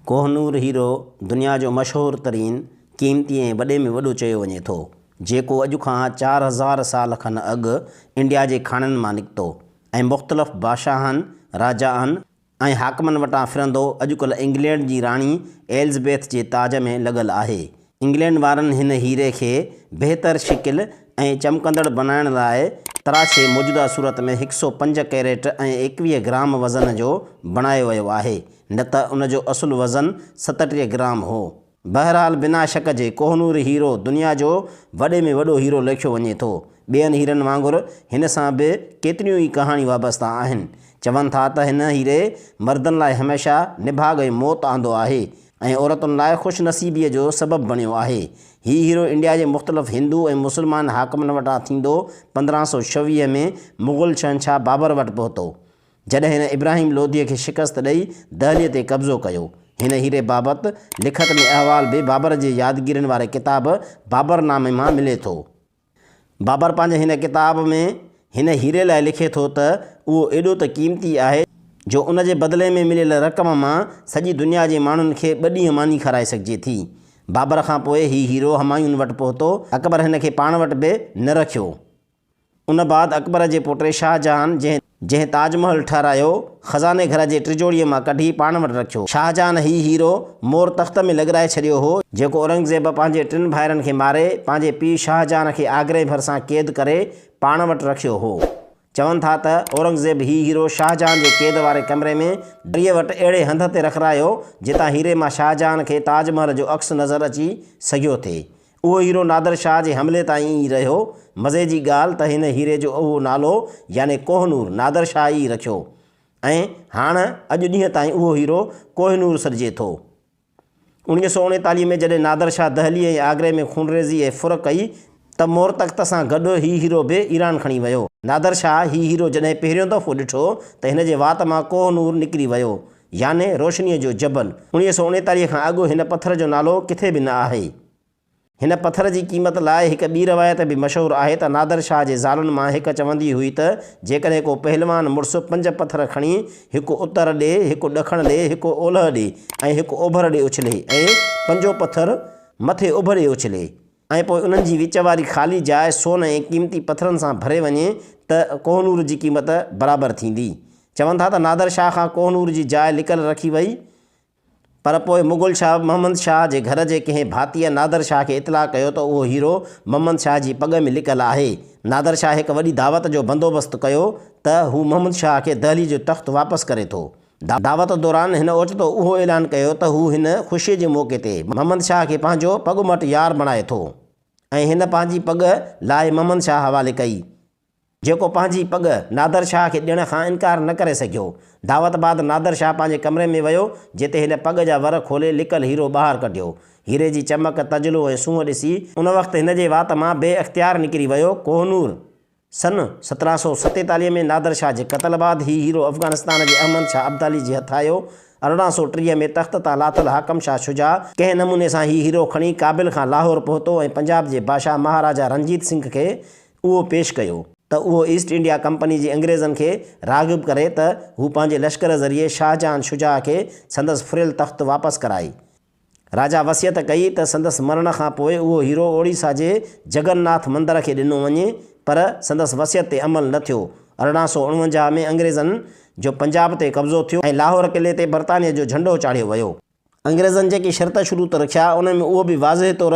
ڪوهنور هيرو دنيا جو مشهور ترين، قيمتي ۽ وڏي ۾ وڏو چيو وڃي ٿو، جيڪو اڄ کان 4000 سال کن اڳ انڊيا جي کاڻين مان نڪتو ۽ مختلف بادشاهن، راجائن ۽ حاڪمن وٽان ڦرندو اڄڪلهه انگلينڊ جي راڻي ايلزبيٿ جي تاج ۾ لڳل آهي. انگلينڊ وارن هن هيري کي بهتر شڪل ۽ چمڪندڙ بنائڻ لاء تراشي موجوده صورت ۾ هڪ سئو پنج ڪيريٽ ۽ 21 گرام وزن جو بڻايو ويو آهي. نه ته ان جو اصل وزن 37 گرام هو. بهرحال بنا شڪ جي ڪوهنور هيرو دنيا جو وڏي ۾ وڏو هيرو ليکيو وڃي ٿو. ٻين هيرن وانگر هن سان به ڪيتريون ئي ڪهاڻيون وابسته آهن. چون ٿا ته هن هيري مردن لاء هميشه نڀاڳ ۽ موت آندو آهي ۽ عورتن لاء خوش نصيبيء جو سبب بڻيو آهي. هي هيرو انڊيا جي مختلف هندو ۽ مسلمان حاڪمن وٽان ٿيندو 1526 ۾ مغل شهنشاهه بابر وٽ پهتو. جڏهن هن ابراهيم لوڌيء کي شڪست ڏئي دهليء تي قبضو ڪيو. هن هيري بابت لکت ۾ احوال به بابر جي يادگيرين واري ڪتاب بابر نامي مان ملي ٿو. بابر پنهنجي هن ڪتاب ۾ هن هيري لاء لکي ٿو ته اهو ايڏو ته قيمتي آهي جو ان جي بدلي ۾ مليل رقم مان سڄي دنيا جي ماڻهن کي ٻه ڏينهن ماني کارائي سگهجي ٿي. بابر کان پوء هي هيرو همايون وٽ پهتو. اڪبر هن کي پاڻ وٽ به نه رکيو. ان بعد اڪبر جي پوٽي شاهجهان جنهن جنهن تاج محل ٺهرايو، خزاني گهر جي ٽجوڙيء مان ڪڍي پاڻ وٽ رکيو. شاهجهان هي هيرو مور تخت ۾ لڳرائي ڇڏيو هو، جيڪو اورنگزيب پنهنجي ٽن ڀائرن کي ماري، پنهنجي پيء شاهجهان کي آگري ڀرسان قيد ڪري پاڻ وٽ رکيو هو. چون ٿا ته اورنگزيب هي هيرو شاهجهان جي قيد واري ڪمري ۾ دريء وٽ اهڙي هنڌ تي رکرايو، جتان هيري مان شاهجهان کي تاج محل جو عڪس نظر اچي سگهيو ٿي. اهو هيرو نادر شاهه جي حملي تائين ئي رهيو. مزي جي ڳالهه ته هن هيري جو اهو نالو يعني ڪوهه نور نادر شاهه ئي رکيو ۽ هاڻ اڄ ڏينهن تائين اهو هيرو ڪوهه نور سڏجي ٿو. 1939 ۾ جڏهن نادر شاهه دهلي ۽ آگري ۾ خونريزي ۽ ڦر ڪئي ته مور تخت سان گڏ هي هيرو به ايران کڻي ويو. نادر شاهه هي هيرو جڏهن پهريون دفعو ڏٺو ته هن جي وات مان ڪوهه نور نڪري ويو يعني روشنيء جو جبل. 1939 کان اڳ هن پٿر جو نالو ڪٿي به نه آهي. هن پٿر جي قيمت لاء هڪ ٻي روايت به مشهور آهي ته نادر شاهه جي زالن مان هڪ چوندي هئي ته جيڪڏهن ڪو پهلوان مڙس پنج پٿر کڻي هڪ اتر ڏي، هڪ ڏکڻ ڏي، هڪ اولهه ڏي ۽ هڪ اوڀر ڏي اڇلي ۽ پنجون پٿر مٿي اڀ ڏي اڇلي ۽ پوء انهن جي وچ واري خالي جاء سون ۽ قيمتي پٿرن سان ڀري وڃي ته ڪوهنور جي قيمت برابر ٿيندي. چون ٿا ته نادر شاهه کان ڪوهنور جي جاء لڪل رکي وئي، پر پوء مغل شاهه محمد شاهه جي گهر جي ڪنهن ڀاتيء نادر شاهه کي اطلاع ڪيو ته اهو هيرو محمد شاهه جي پڳ ۾ لڪل آهي. نادر شاهه هڪ وڏي دعوت جو بندوبست ڪيو ته هو محمد شاهه کي دهلي جو تخت واپس ڪري ٿو. دعوت دوران هن اوچتو اهو اعلان ڪيو ته هو هن خوشيء جي موقعي تي محمد شاهه کي پنهنجو پڳ مٽ يار بڻائي ٿو ۽ هن پنهنجي پڳ لاهي محمد شاهه حوالي ڪئي. جيڪو پنهنجي پڳ نادر شاهه کي ڏيڻ کان انڪار نه ڪري سگهيو. دعوت بعد نادر شاهه پنهنجي ڪمري ۾ ويو، جتي هن پڳ جا ور کولي لڪل هيرو ٻاهر ڪڍيو. هيري جي چمڪ، تجلو ۽ سونهن ڏسي، ان وقت هن جي وات مان بي اختيار نڪري ويو، ڪوهنور! سن 1747 ۾ نادر شاهه جي قتل بعد هي هيرو افغانستان جي احمد شاهه ابدالي جي هٿ آيو. 1830 ۾ تخت تان لاٿل حاڪم شاهه شجاع ڪنهن نموني سان هي هيرو کڻي ڪابل کان لاهور پهتو ۽ پنجاب جي بادشاهه مهاراجا رنجيت سنگهه کي اهو پيش ڪيو ته اهو ايسٽ انڊيا ڪمپني جي انگريزن کي راغب ڪري ته هو پنهنجي لشڪر ذريعي شاهجهان شجاع کي سندس ڦريل تخت واپس ڪرائي. راجا وصيت ڪئي ته سندس مرڻ کان پوء اهو هيرو اوڙيسا جي جگن ناٿ مندر کي ڏنو وڃي پر سندس وصيت تي عمل نه ٿيو. 1849 ۾ انگريزن جو پنجاب تي قبضو ٿيو ۽ لاهور قلعي تي برطانيه جو جهنڊو چاڙهيو ويو. انگريزن جيڪي شرط شروط رکيا، انهن ۾ اهو به واضح طور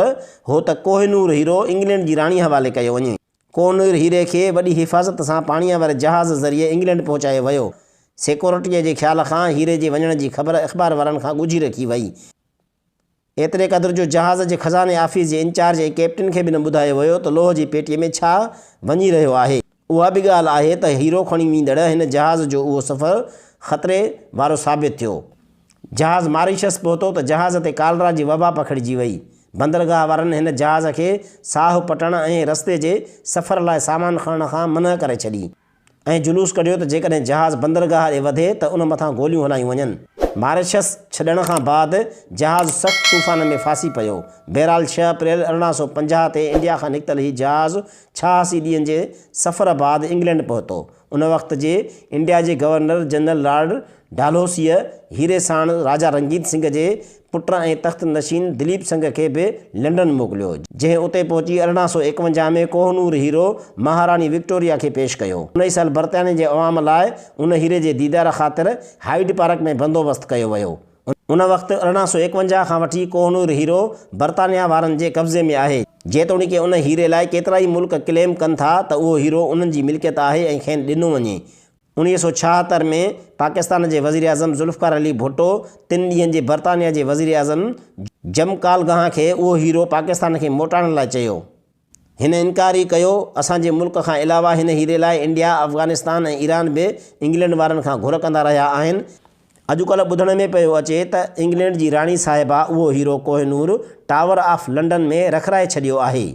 هو ته ڪوهه نور هيرو انگلينڊ جي راڻيء حوالي ڪيو وڃي. ڪوهه نور هيري کي وڏي حفاظت سان پاڻيء واري جهاز ذريعي انگلينڊ پهچايو ويو. سيڪورٽيء جي خيال کان هيري جي وڃڻ جي خبر اخبار وارن کان ڳجهي رکي وئي. ايتري قدر جو جهاز جي خزاني آفيس جي انچارج ۽ ڪئپٽن کي به نه ٻڌايو ويو ته لوهه جي پيٽيء ۾ ڇا وڃي رهيو آهي. اها به ڳالهه آهي ته هيرو کڻي ويندڙ هن جهاز جو اهو سفر خطري وارو ثابت ٿيو. جهاز ماريشس پهتو ته جهاز تي ڪالرا جي وبا پکڙجي وئي. بندرگاهه وارن هن جهاز کي ساهه پٽڻ ۽ رستي جي سفر لاء سامان کڻڻ کان منع ڪري ڇڏي. ۽ جلوس ڪڍيو ته جيڪڏهن جهاز بندرگاهه ڏي وڌي ته ان مٿان گوليون هلايون وڃن. ماريشس ڇڏڻ کان بعد جهاز سخت طوفان ۾ ڦاسي پيو. بهرحال ڇهه اپريل 1850 تي انڊيا کان نڪتل هي جهاز 86 ڏينهن جي سفر بعد انگلينڊ پهتو. ان وقت جي انڊيا جي گورنر جنرل لارڊ ڊالهوسيء هيري ساڻ راجا رنجيت سنگهه جي پٽ ۽ تخت نشين دليپ سنگهه کي به لنڊن موڪليو، جنهن اتي پهچي 1851 ۾ ڪوهنور هيرو مهاراڻي وڪٽوريا کي پيش ڪيو. انهيء سال برطانيه جي عوام لاء ان هيري جي ديدار خاطر هائيڊ پارڪ ۾ بندوبست ڪيو ويو. ان وقت 1851 کان وٺي ڪوهنور هيرو برطانيه وارن جي قبضي ۾ آهي. جيتوڻيڪ ان هيري لاء ڪيترائي ملڪ ڪليم ڪن ٿا ته اهو هيرو انهن جي ملڪيت آهي ۽ کين ڏنو وڃي. 1976 ۾ پاڪستان جي وزيراعظم ذوالفقار علي ڀٽو تن ڏينهن جي برطانيا جي وزيراعظم جم ڪالگهان کي اهو هيرو پاڪستان کي موٽائڻ لاء چيو. هن انڪار ئي ڪيو. اسان جي ملڪ کان علاوه هن هيري لاء انڊيا، افغانستان ۽ ايران به انگلينڊ وارن کان گهر ڪندا رهيا آهن. اڄڪلهه ٻڌڻ ۾ پيو اچي ته انگلينڊ جي راڻي صاحبه اهو هيرو ڪوهه نور ٽاور آف لنڊن ۾ رکرائي ڇڏيو آهي.